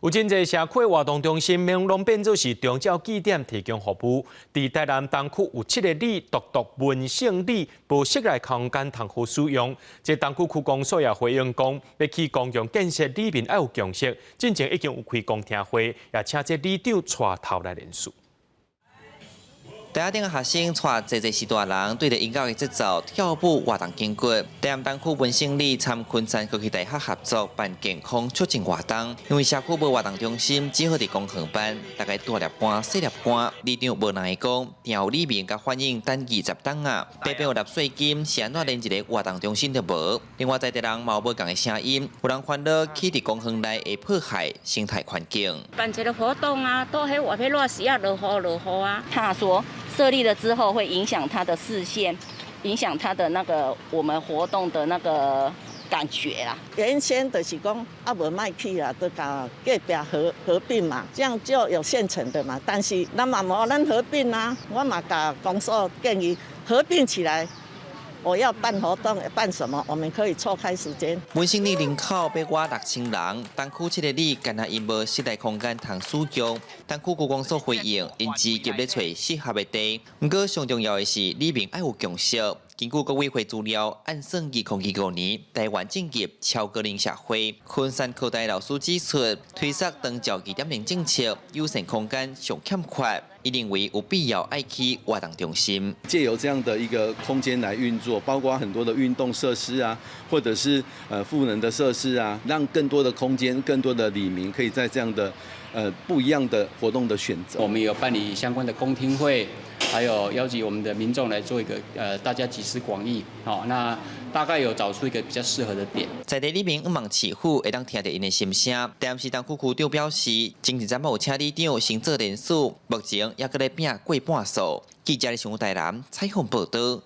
有真濟社區活動中心，攏變做是長照據點提供服務。佇台南東區有七个里，獨獨文勝里無室內空間通好使用。這東區區公所也回應講，欲起公共建設里民愛有共識，進前已經有開公聽會，也請這里長帶頭來聯署。台仔頂的學生帶濟濟序大人，對著音樂的節奏跳舞活動筋骨。台南東區文勝里參昆山科技大學合作辦健康促進活動，因為社區無活動中心，只好佇公園辦。大概大粒汗、細粒汗，里長無奈講，定有里民共反映等20冬啊，白白予納稅金，是按怎連一个活動中心都無。另外在地人嘛有無仝的聲音，有人煩惱起佇公園內會破壞生態環境。辦一個活動啊，都彼外彼熱時啊，落雨落雨啊，怕說設立了之後會影響他的視線，影響他的那個我們活動的那個感覺啦。原先就是講啊，無莫起啦，都共隔壁合併嘛，這樣就有現成的嘛。但是咱嘛無咱合併啊，我嘛共公所建議合併起來。我要辦活動，辦什麼？我們可以錯開時間。文勝里人口欲倚6000人，東區七个里干焦因無室內空間通使用。東區區公所回應，𪜶積極咧揣適合的地。毋過上重要的是，里民愛有共識。根據國委會資料，按算2025年台灣進入超高齡社會。昆山科大老師指出，推捒長照2.0政策，友善空間上欠缺。伊認為有必要愛起活動中心，借由這樣的一個空間來運作，包括很多的運動設施啊，或者是賦能的設施啊，讓更多的空間、更多的里民可以在這樣的不一樣的活動的選擇。我們有辦理相關的公聽會，還有邀集我們的民眾來做一個大家集思廣益，好，那大概有找出一個比較適合的點。在地里民向望市府會當聽著𪜶的心聲，台南市東區區長表示，前一陣有請里長先做聯署，目前猶閣咧拚過半數。記者咧新聞台南採訪報導。